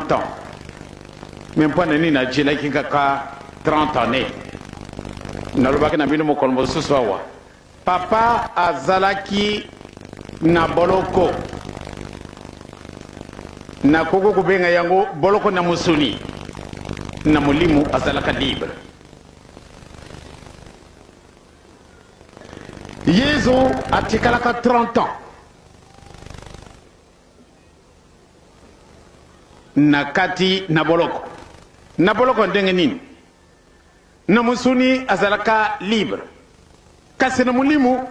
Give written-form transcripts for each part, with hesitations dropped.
30 ans. Mais mpo na nini ajelaki kaka 30 années? Nalobaki na bino mokolo mosusu awa, papa azalaki na boloko, nakoki kobenga yango boloko na mosuni, na molimo azalaka libre. Yezu atikalaka 30 ans na kati na boloko. Na boloko ndenge nini? Na mosuni azalaka libre, kasi na molimo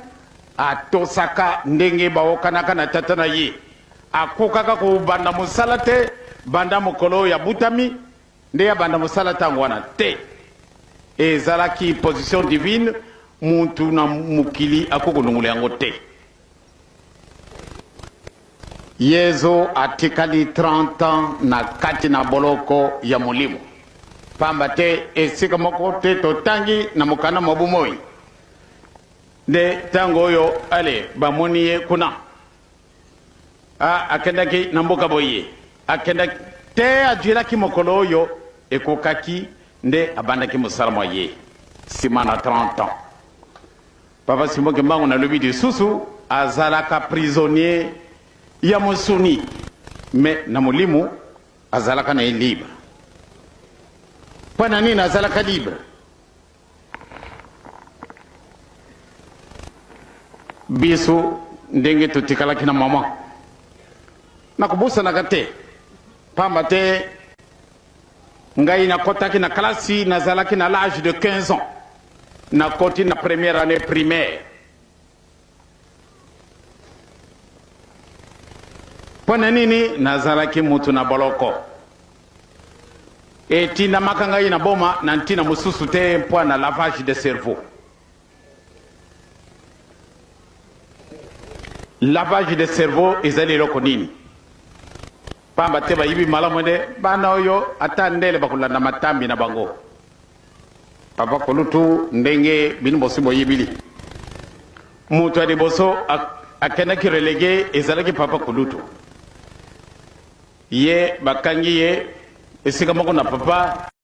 atosaka ndenge baokanaka na tata na ye. Akokaka kobanda mosala te banda mokolo oyo abutami nde abanda mosala ntango wana te. Ezalaki position divine, mutu na mokili akoki kolongola yango te. Yezu atikali 30 ans na kati na boloko ya molimo, pamba te esika moko te totangi na mokanda mwa bomoi nde ntango oyo ale bamoni ye kuna a akendaki na mboka boye, akendaki te, ajuelaki mokolo oyo ekokaki nde abandaki mosala mwa ye nsima na 30 ans. Papa Simon Kimbangu nalobi lisusu azalaka prisonnier ya mosuni mais na molimo azalaka na ye libre. Mpo na nini azalaka libre? Biso ndenge totikalaki na mama nakobosanaka te, pamba te ngai nakotaki na klasi nazalaki na l'âge de 15 ans, nakoti na première année primaire. Mpo na nini nazalaki mutu na boloko? Etindamaka ngai na boma na ntina mosusu te mpo na lavage de cerveau. Lavage de cerveau ezali eloko nini? Pamba te bayibi malamu nde bana oyo ata ndele bakolanda matambi na bango. Papa kolutu ndenge bino bosi boyebili, moto ya liboso akendaki relege ezalaki papa kolutu. Ye bakangi ye esika moko na papa.